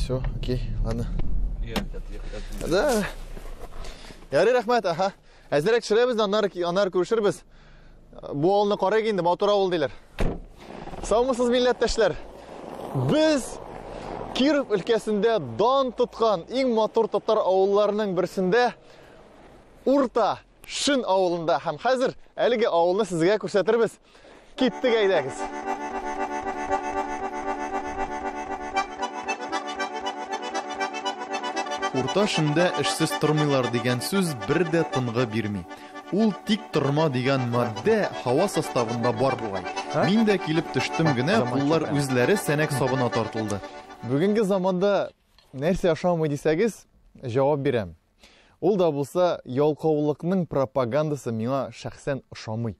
Все, окей, ладно. Да. Ярый, рәхмәт, аха. Әзерәк төшерәбез дә, аннары, аннары күрешербез. Бу авылны карыйк инде, матур авыл диләр. Саумысыз, милләттәшләр. Без Киров өлкәсендә дан тоткан иң матур татар авылларының берсендә Урта Шөн авылында һәм хәзер әлеге авылны сезгә күрсәтербез. Киттек әйдәгез. Урта Шөндә эшсез тормыйлар дигән сүз бер дә тынгы бирми. Ул тик торма дигән матдә һава составында бар бугай. Мин дә килеп төштем генә, куллар үзләре сәнәк сабына тартылды. Бүгенге заманда нәрсә ошамый дисәгез, җавап бирәм. Ул да булса, ялкаулыкның пропагандасы миңа шәхсән ошамый.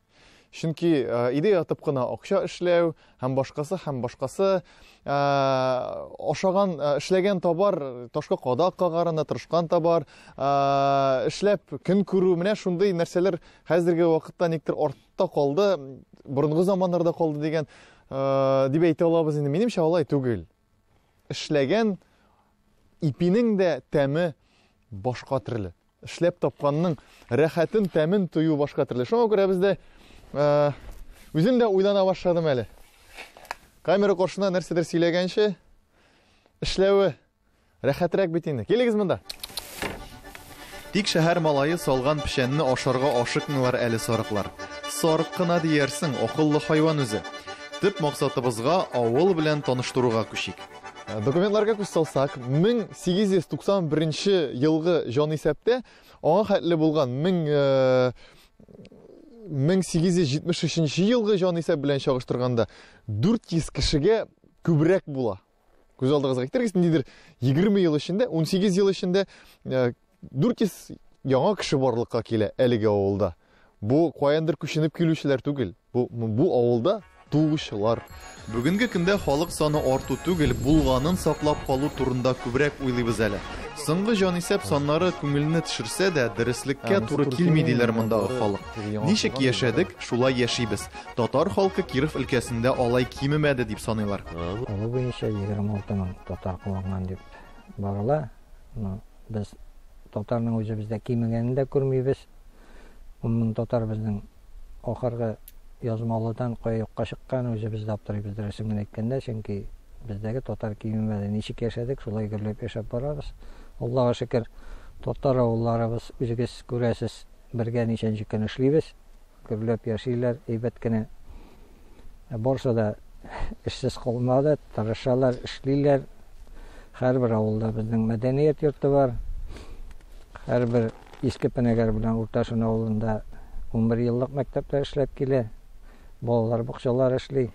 Чөнки өйдә ятып кына акча эшләү һәм башкасы һәм башкасы ашаган, эшләгән товар ташка кадак кагарына тырышкан товар, эшләп көн күрү, менә шундый нәрсәләр хәзерге вакытта никтер артта калды, борынгы заманнарда калды дигән дип әйтә алабыз инде. Минемчә, алай түгел. Эшләгән ипинең дә тәме башка төрле. Эшләп тапканның рәхәтен, тәмен тою башка төрле. Шуңа күрә без дә үзем дә уйлана башладым әле. Камера каршында нәрсәдер сөйләгәнче, эшләве рәхәтрәк бит инде. Килегез монда. Тик шәһәр малае салган печәнне ашарга ашыкмыйлар әле сарыклар. Сарык кына диярсең, акыллы хайван үзе. Төп максатыбызга авыл белән таныштыруга күчик. Документларга күз салсак, 1891 елгы җанисәптә аңа хәтле булган 1873 елгы җанисәп белән чагыштырганда 400 кешегә күбрәк була. Күз алдыгызга китерегез, ниндидер 20 ел эчендә, 18 ел эчендә 400 яңа кеше барлыкка килә әлеге авылда. Бу каяндыр күченеп килүчеләр түгел. Бу, бу авылда туучылар. Бүгенге көндә халык саны арту түгел, булганын саклап калу турында күбрәк уйлыйбыз әле. Соңгы җанисәп саннары күңелне төшерсә дә, дөреслеккә туры килми диләр мондагы халык. Ничек яшәдек, шулай яшибез. Татар халкы Киров өлкәсендә алай кимемәде дип саныйлар. Калу буенча 26 мең татар кылынган дип барыла. Но без татарның үзебездә кимегәнен дә күрмибез. 10 мең татар безнең ахыргы язмалыдан кая юкка чыккан, үзебез дә аптырыйбыз дөресен генә әйткәндә, чөнки бездәге татар кимемәде. Ничек яшәдек, шулай гөрләп яшәп барабыз. Аллага шөкер, татар авылларыбыз, үзегез күрәсез, бергә ничәнче көн эшлибез, гөрләп яшиләр, әйбәт кенә. Барсы да эшсез калмады, тырышалар, эшлиләр. Һәрбер авылда безнең мәдәният йорты бар. Һәрбер Иске Пенәгәр белән Урта Шөн авылында 11 еллык мәктәпләр эшләп килә. Балалар бакчалары эшли.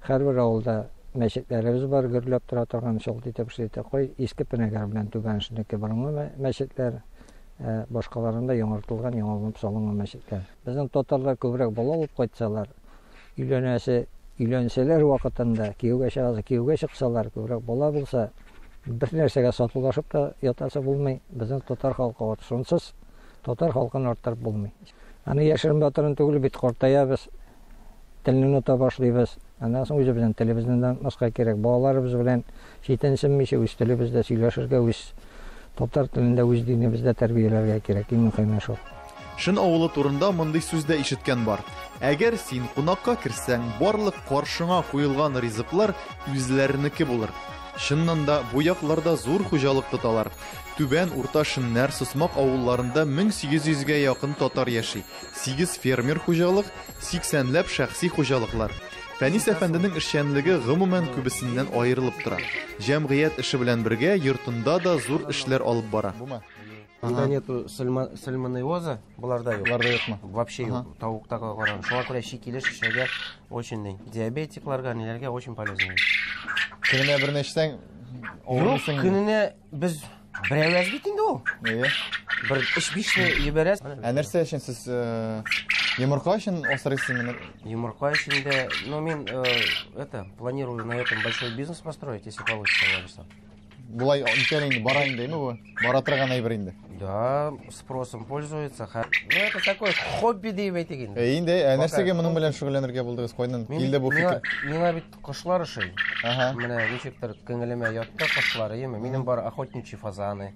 Һәрбер авылда мәчетләребез бар, гөрләп тора торган, чалт итеп эшли. Кой Иске Пенәгәр белән Түбән Шөннеке борынгы мәчетләр, ә башкаларында яңартылган, яңаланып салынган мәчетләр. Безнең татарлар күбрәк бала алып кайтсалар, өйләнәсе, өйләнсәләр вакытында, кияүгә чыгасы, кияүгә чыксалар, күбрәк бала булса, бер нәрсәгә сатулашып та ятасы булмый. Безнең татар халкы вот шунсыз татар халкын арттырып булмый. Аны яшерен батырын түгел бит, картаябыз, телне оныта башлыйбыз. Аннан соң үзебезнең телебезне дә онытмаска кирәк. Балаларыбыз белән читенсенмичә үз телебездә сөйләшергә, үз татар телендә, үз динебездә тәрбияләргә кирәк. Иң мөһиме шул. Шөн авылы турында мондый сүз дә ишеткән бар. Әгәр син кунакка керсәң, барлык каршыңа куелган ризыклар үзләренеке булыр. Чыннан да, бу якларда зур хуҗалык тоталар. Түбән, Урта Шөннәр, Сосмак авылларында 1800 гә якын татар яши. 8 фермер хуҗалык, 80 ләп шәхси хуҗалыклар. Фәнис әфәнденең эшчәнлеге гомумән күбесеннән аерылып тора. Җәмгыять эше белән бергә йортында да зур эшләр алып бара. Когда нету сальмонеллоза, боларда юк. Боларда юкмы? Вообще юк. Тавыктагы караган. Шуңа күрә чи килеш эчәргә очень ни. Диабетикларга, ниләргә очень полезно. Көненә берне эчсәң, Юк, авырмыйсың. көненә без берәү әз бит инде ул. Әйе. Бер өч бишне җибәрәсез. Ә нәрсә өчен сез йомырка өчен асрыйсыз моны? Йомырка өчен дә, ну мин это планирую на этом большой бизнес построить, если получится, Алла. Болай икән инде, бара инде, әйме бу? Бара торган әйбер инде. Да, спросом пользуется. Ну, это такое хобби дип әйтик инде. Ә инде, ә нәрсәгә моның белән шөгыльләнергә булдыгыз? Кайдан килде бу фикер? Миңа бит кошлар ошый. Ага. Менә ничектер күңелемә ятты кошлар, әйеме? Минем бар охотничьи фазаны.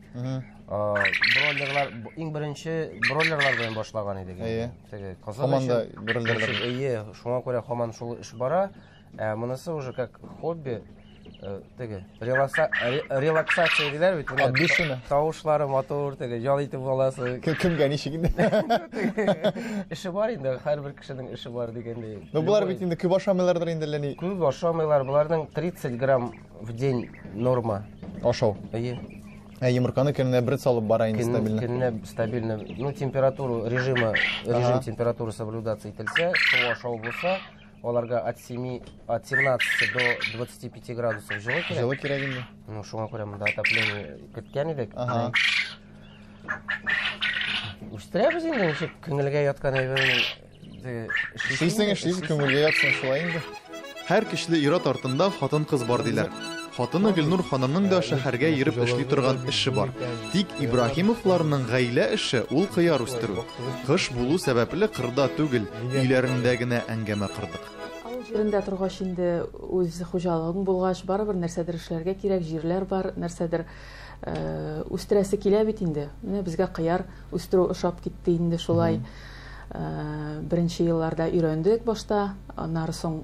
Бройлерлар, иң беренче бройлерлар белән башлаган идек. Әйе. Теге кызык Һаман да бройлерлар. Әйе, шуңа күрә һаман шул эш бара. Ә монысы уже как хобби, э, теге релаксация диләр бит. Менә Отдушина. Тавышлары матур, теге ял итеп аласы. Кемгә ничек инде? Эше бар инде, һәрбер кешенең эше бар дигәндәй. Ну, болар бит инде күп ашамыйлардыр инде әллә ни. Күп ашамыйлар, боларның 30 грамм в день норма. Ашау. Әйе. Ә йомырканы көненә бер салып бара инде стабильно. Көненә стабильно. Ну, температуру режима, режим температуры соблюдаться ителсә, су ашау булса, аларга от 7, от 17 до 25 градусов җылы кирәк. Җылы кирәк инде. Ну, шуңа күрә монда отопление керткән идек. Ага. Үстерәбез инде, ничек күңелгә яткан әйберне. Эшлисең, эшлисең, күңелгә ятсын шулай инде. Һәр көчле ир-ат артында хатын-кыз бар диләр. Хатыны Гөлнур ханымның да шәһәргә йөреп эшли торган эше бар. Тик Ибраһимовларның гаилә эше ул кыяр үстерү. Кыш булу сәбәпле кырда түгел, өйләрендә генә әңгәмә кордык. Авыл җирендә торгач инде үз хуҗалыгың булгач, барыбер нәрсәдер эшләргә кирәк, җирләр бар, нәрсәдер үстерәсе килә бит инде. Менә безгә кыяр үстерү ошап китте инде шулай. Беренче елларда өйрәндек башта, аннары соң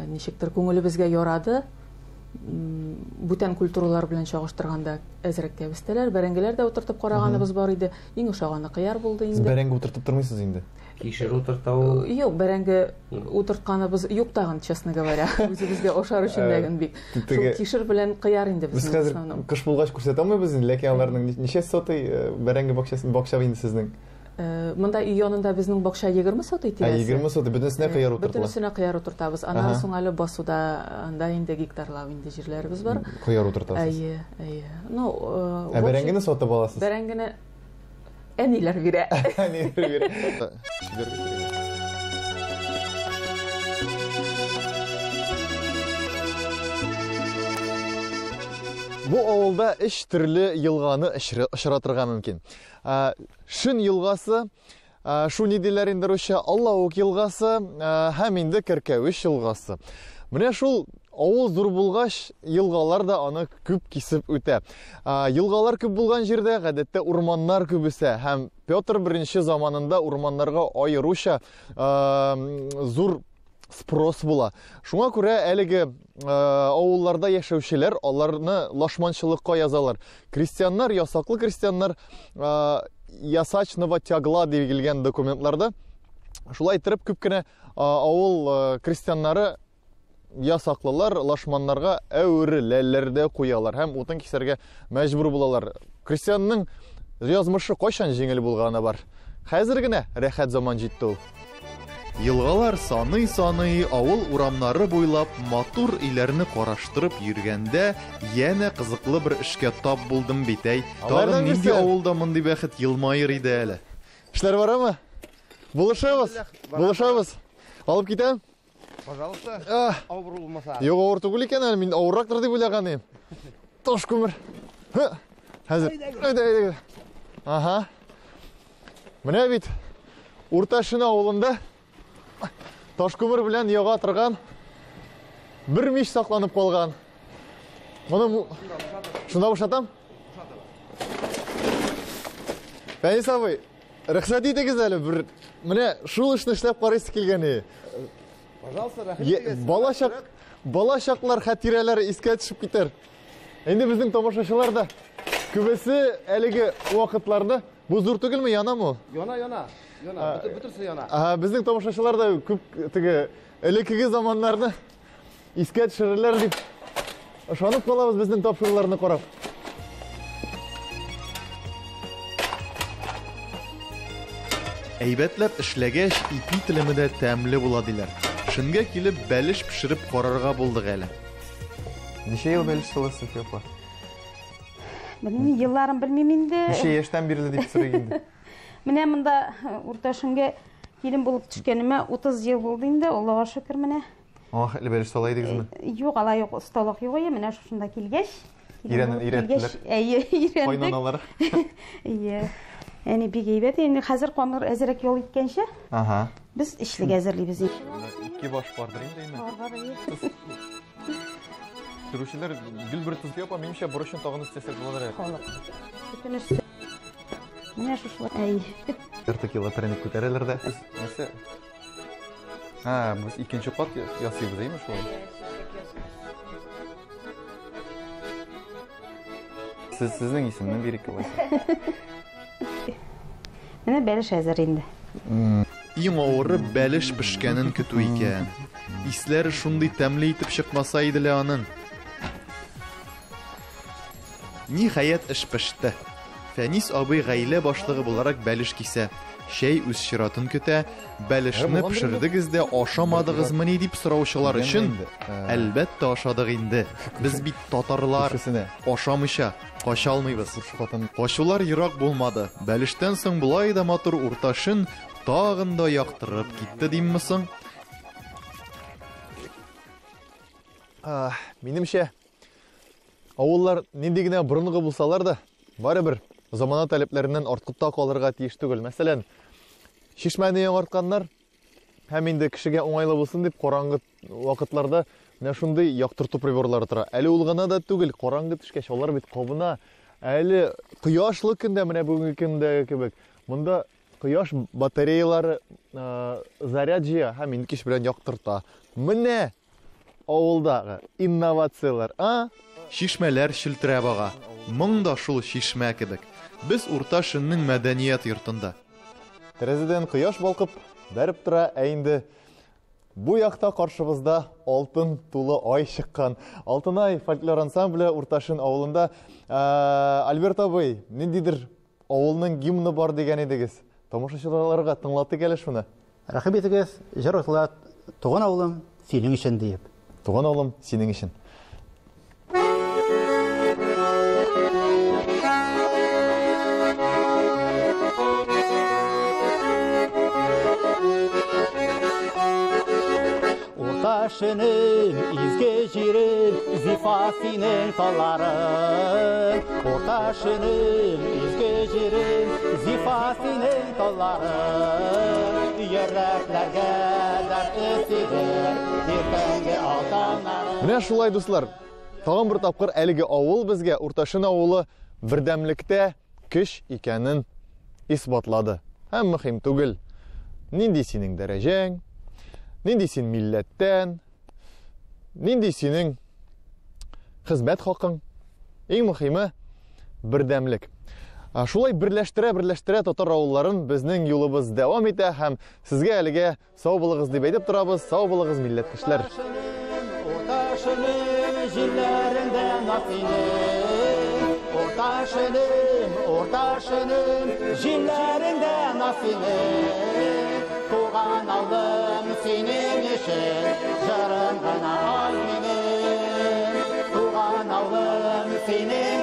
ничектер күңелебезгә ярады. Бүтән культуралар белән чагыштырганда әзрәк кәбестәләр, бәрәңгеләр дә утыртып караганыбыз бар иде. Иң ошаганы кыяр булды Сез инде. бәрәңге утыртып тормыйсыз инде? Кишер утырта ул. Юк, бәрәңге утыртканыбыз юк тагын, честно говоря. Үзебезгә ашар өчен дә генә бик. Шул кишер белән кыяр инде Без безнең хәзер основном. кыш булгач күрсәтә алмыйбыз инде, ләкин аларның ничә сотый бәрәңге бакчасы, бакча инде сезнең? Монда өй янында безнең бакча 20 сотый Ә, тирәсе. 20 сотый, бөтенесенә кыяр утыртыла. Бөтенесенә кыяр утыртабыз. Аннары соң әле басуда, анда инде гектарлап инде җирләребез бар. Кыяр утыртасыз. Әйе, әйе. Ну, Ә бәрәңгене сатып аласыз? Бәрәңгене әниләр бирә. Әниләр бирә. Бу авылда өч төрле елганы очратырга мөмкин. Шөн елгасы, Шуни диләр инде русча, Аллаук елгасы һәм инде Кәркәвеш елгасы. Менә шул авыл зур булгач, елгалар да аны күп кисеп үтә. Елгалар күп булган җирдә гадәттә урманнар күп үсә һәм Петр I заманында урманнарга аеруча зур спрос була. Шуңа күрә әлеге авылларда яшәүчеләр аларны лашманчылыкка язалар. Крестьяннар, ясаклы крестьяннар ясачного тягла диелгән документларда шулай итеп күп кенә авыл крестьяннары ясаклылар лашманнарга әвереләләр дә куялар һәм утын кисәргә мәҗбүр булалар. Крестьянның язмышы кайчан җиңел булганы бар? Хәзер генә рәхәт заман җитте ул. Елгалар саный-саный авыл урамнары буйлап матур өйләрне караштырып йөргәндә янә кызыклы бер эшкә тап булдым бит, әй. Алардан Тагын нинди берсе. авылда мондый бәхет елмаер иде әле? Эшләр барамы? Булышабыз. Булышабыз. Алып китәм. Пожалуйста. Авыр булмаса. Юк, авыр түгел икән әле, мин авыррактыр дип уйлаган идем. Таш күмер. Һы. Хәзер. Әйдә, әйдә. Ага. Менә бит Урта Шөн авылында таш күмер белән яга торган бер мич сакланып калган. Моны шунда бушатам? Фәнис абый, рөхсәт итегез әле бер менә шул эшне эшләп карыйсы килгән иде. Пожалуйста, рәхим итегез. Бала чаклар хатирәләре искә төшеп китәр. Инде безнең тамашачылар да күбесе әлеге вакытларны бу зур түгелме, янамы ул? Яна, яна. Яна, бөтенесе яна. Ага, безнең тамашачылар да күп теге элеккеге заманнарны искә төшерерләр дип ышанып калабыз безнең тапшыруларны карап. Әйбәтләп эшләгәч, ипи телеме дә тәмле була диләр. Шөнгә килеп бәлеш пешереп карарга булдык әле. Ничә ел бәлеш саласыз, София апа? Белмим, елларын белмим инде. Ничә яшьтән бирле дип сорыйк инде. Менә монда Урта Шөнгә килен булып төшкәнемә 30 ел булды инде, Аллага шөкер менә. Аңа хәтле бәлеш сала идегезме? Юк, алай юк, осталык юк иде. Менә шушында килгәч. Өйрәттеләр. Әйе, өйрәндек. Кайнаналар. Әйе. Әни бик әйбәт. Инде хәзер камыр әзерәк ял иткәнче, Ага. без эчлек әзерлибез. Ике баш бардыр инде, әйме? Бар, бар, әйе. Төрүчеләр гел бер төсле япа, минемчә борычын тагын өстәсәк буладыр әле. Халык. Бөтенесе. Менә шушылай. Әйе. Ярты кило прәннек күтәрәләр дә. Без нәрсә? А, без икенче кат ясыйбыз, әйме шулай? Сез сезнең исемне бирик алайса. Менә бәлеш әзер инде. Иң авыры бәлеш пешкәнен көтү икән. Исләре шундый тәмле итеп чыкмаса иде лә аның. Ниһаять эш пеште. Фәнис абый гаилә башлыгы буларак бәлеш кисә. Чәй үз чиратын көтә. Бәлешне пешердегез дә ашамадыгызмыни дип сораучылар өчен, әлбәттә ашадык инде. Без бит татарлар. Ашамыйча кача алмыйбыз. Качулар ерак булмады. Бәлештән соң болай да матур Урташын тагын да яктырып китте димме соң? Минемчә, авыллар нинди генә борынгы булсалар да, барыбер замана таләпләреннән артыкта калырга тиеш түгел. Мәсәлән, чишмәне яңартканнар һәм инде кешегә уңайлы булсын дип караңгы вакытларда менә шундый яктырту приборлары тора. Әле ул гына да түгел, караңгы төшкәч алар бит кабына. Әле кояшлы көндә, менә бүгенге көндәге кебек, монда кояш батареялары заряд җыя һәм инде кич белән яктырта. Менә авылдагы инновацияләр, а? Чишмәләр челтерәп ага. Моң да шул чишмә кебек. Без Урташинның мәдәният йортында. Тәрәзәдән кояш балкып бәреп тора, ә инде бу якта каршыбызда алтын тулы ай чыккан. Алтынай фольклор ансамбле Урташин авылында. Альберт абый, ниндидер авылның гимны бар дигән идегез. Тамашачыларга тыңлатыйк әле шуны. Рәхим итегез, җыр атала Туган авылым синең өчен диеп. Туган авылым синең өчен. Урташыным, изге җирем, зифа синең талларың. Урташыным, изге җирем, зифа синең талларың. Йөрәкләргә дәрт өстидер, иртәнге атаңнарың. Менә шулай, дуслар, тагын бер тапкыр әлеге авыл безгә Урташин авылы бердәмлектә көч икәнен исбатлады. Һәм мөһим түгел, нинди синең дәрәҗәң, нинди син милләттән, нинди синең хезмәт хакың. Иң мөһиме бердәмлек. Шулай берләштерә-берләштерә татар авылларын безнең юлыбыз дәвам итә һәм сезгә әлегә сау булыгыз дип әйтеп торабыз. Сау булыгыз, милләттәшләр. Урташыным, җилләрендә насыйным. Урташыным, Урташыным, җилләрендә насыйным. Туган авылым синең өчен, җырым гына аз минем. Туган авылым синең